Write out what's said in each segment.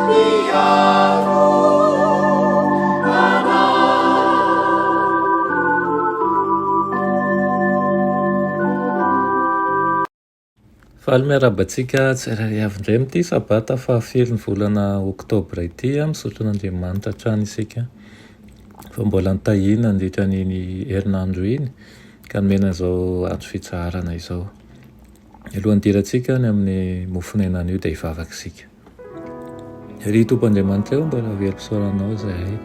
Mpiaro anay. Faly miarahaba antsika tsirairay avy indray amin'ity sabata fahafelo ny volana oktobra ity. Misaotra an'Andriamanitra hatrany isika fa mbola nitahiana nandritra an'iny herinandro iny ka nomena izao andro fitsaharana izao. Alohan'ny hidirantsika any amin'ny mofon'aina anio dia hivavaka isika. Ry Tompo Andriamanitra ô, mbola velom-pisaorana Anao izahay.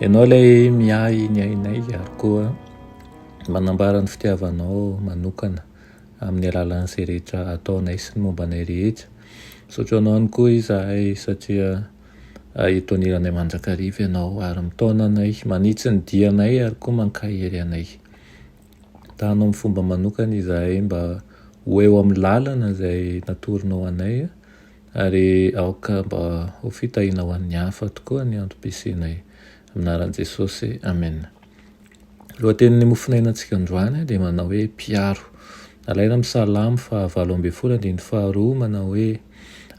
Ianao ilay miahy ny ainay ary koa manambara ny fitiavanao manokana amin'ny alalan'izay rehetra ataonay sy ny momba anay rehetra. Misaotra Anao ihany koa izahay satria eto anilanay mandrakariva Ianao ary mitaona anay, manitsy ny dianay ary koa mankahery anay. Tahanao amin'ny fomba manokana izahay mba ho eo amin'ny lalana izay natoronao anay ary aoka mba ho fitahiana ho an'ny hafa tokoa ny antom-pisianay. Amin'ny anaran'i Jesosy, amena. Lohatenin'ny mofonainantsika androany dia manao hoe mpiaro. Alaina amin'ny Salamo faha 18 andininy faharoa manao hoe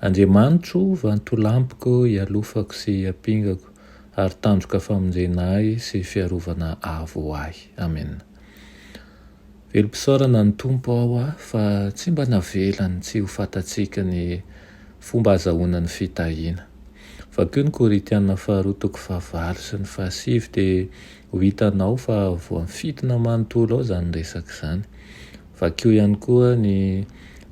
Andriamanitro vantolampiko ialofako sy iampingako ary tandroka famonjena ahy sy fiarovana avo ho ahy. Amena. Velom-pisaorana ny Tompo aho fa tsy mba navelany tsy ho fantatsika ny fomba azahoana ny fitahiana. Vakio ny Korintiana faharoa toko fahavalo sy ny fahasivy dia ho hitanao fa voafintina manontolo ao izany resaka izany. Vakio ihany koa ny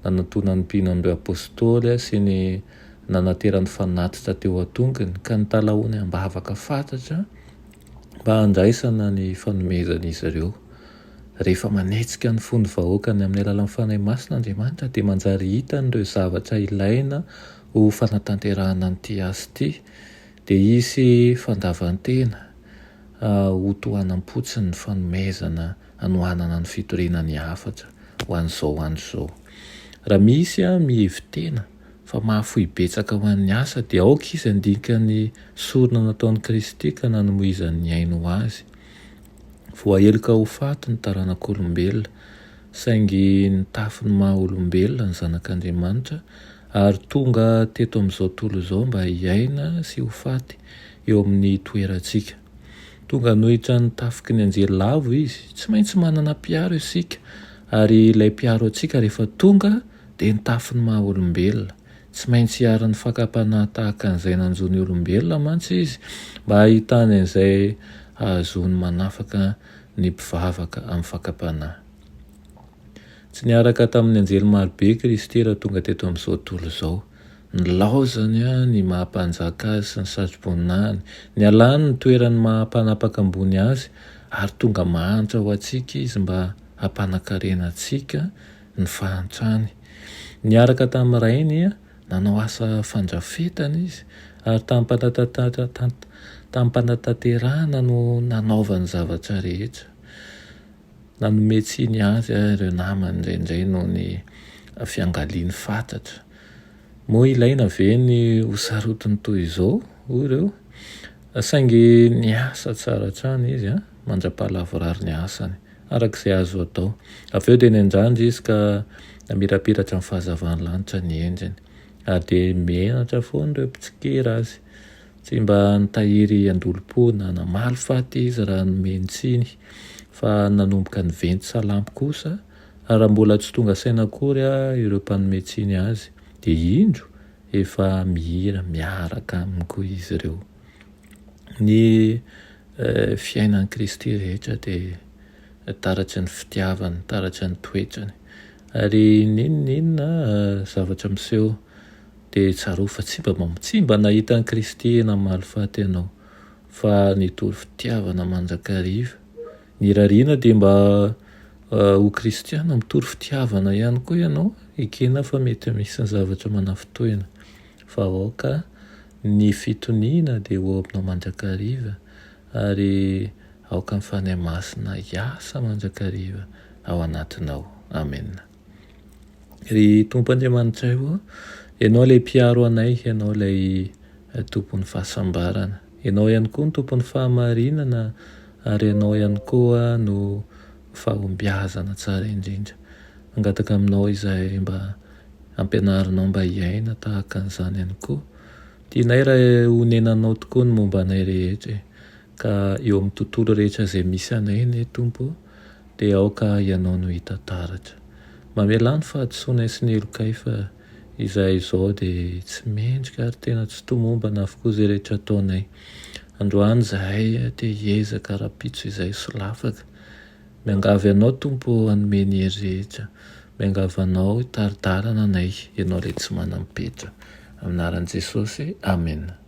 nanantonan'ny mpino an'ireo Apostoly sy ny nanaterany fanatitra teo an-tongony ka nitalahoany am-bavaka fatratra mba handraisana ny fanomezan'izy ireo. Rehefa manetsika ny fon'ny vahoakany amin'ny alalan'ny Fanahy Masina Andriamanitra dia manjary hitany ireo zavatra ilaina ho fanatanterahana an'ity asa ity dia hisy fandavan-tena ho tohanam-potsiny ny fanomezana hanohanana ny fitoriana ny hafatra ho an'izao andro izao. Raha misy mihevi-tena fa mahafoy betsaka ho an'ny asa dia aoka izy handinika ny sorona nataon'i Kristy ka nanomoizany ny ainy ho azy. Voaheloka ho faty ny taranak'olombelona, saingy nitafy ny maha olombelona ny Zanak'Andriamanitra ary tonga teto amin'izao tontolo izao mba hiaina sy ho faty eo amin'ny toerantsika. Tonga hanohitra ny tafiky ny anjely lavo izy. Tsy maintsy manana mpiaro isika, ary ilay mpiaro antsika rehefa tonga dia nitafy ny maha olombelona. Tsy maintsy hiharan'ny fakam-panahy tahaka an'izay nanjo ny olombelona mantsy izy mba hahitany an'izay hahazoany manafaka ny mpivavaka amin'ny fakam-panahy. Tsy niaraka tamin'ny anjely marobe Kristy raha tonga teto amin'izao tontolo izao. Nilaozany ny maha mpanjaka azy sy ny satroboninahiny. Nialany ny toeran'ny maha mpanapaka ambony azy ary tonga mahantra ho antsika izy mba hampanakarena antsika ny fahantrany. Niaraka tamin'ny Rainy nanao asa fandrafetana izy ary tamim-panatanterahana no nanaovany zavatra rehetra. Nanome tsiny azy ireo namany indraindray noho ny fiangaliany fatratra. Moa ilaina ve ny ho sarotiny toy izao? hoy ireo. Saingy niasa tsara hatrany izy mandra-pahalavorary ny asany, araka izay azo atao. Avy eo dia niandrandra izy ka namirapiratra ny fahazavan'ny lanitra ny endriny. Ary dia menatra foana ireo mpitsikera azy. Tsy mba nitahiry an-dolompo na namaly faty izy raha nomeny tsiny, fa nanomboka niventy salamo kosa, ary raha mbola tsy tonga saina akory ireo mpanome tsiny azy, dia indro efa mihira miaraka aminy koa izy ireo. Ny fiainan'i Kristy rehetra dia taratry ny fitiavany, taratry ny toetrany. Ary n'inon'inona zavatra miseho Dia tsarovy fa tsy mba tsy mba nahita an'i Kristy namaly faty ianao, fa nitory fitiavana mandrakariva. Ny irariana dia mba ho kristiana mitory fitiavana ihany koa ianao, ekena fa mety misy ny zavatra manafintohina, fa aoka ny fitoniana dia ho ao aminao mandrakariva, ary aoka ny Fanahy Masina hiasa mandrakariva ao anatinao. Amena. Ry Tompo Andriamanitray ô, Ianao ilay mpiaro anay, Ianao ilay Tompon'ny fahasambarana. Ianao ihany koa no Tompon'ny fahamarinana ary Ianao ihany koa no fahombiazana tsara indrindra. Mangataka Aminao izahay mba hampianarinao mba hiaina tahaka an'izany ihany koa. Tianay raha honenanao tokoa ny momba anay rehetra e. Ka eo amin'ny tontolo rehetra izay misy anay anie Tompo ô, dia aoka Ianao no hita taratra. Mamelà ny fahadisoanay sy ny helokay fa izahay izao dia tsy mendrika ary tena tsy tomombana avokoa izay rehetra ataonay. Androany izahay te hiezaka, rahampitso izahay solafaka. Miangavy Anao Tompo ô hanome ny hery rehetra. Miangavy Anao hitari-dalana anay, Ianao ilay tsy manam-petra. Amin'ny anaran'i Jesosy, Amena.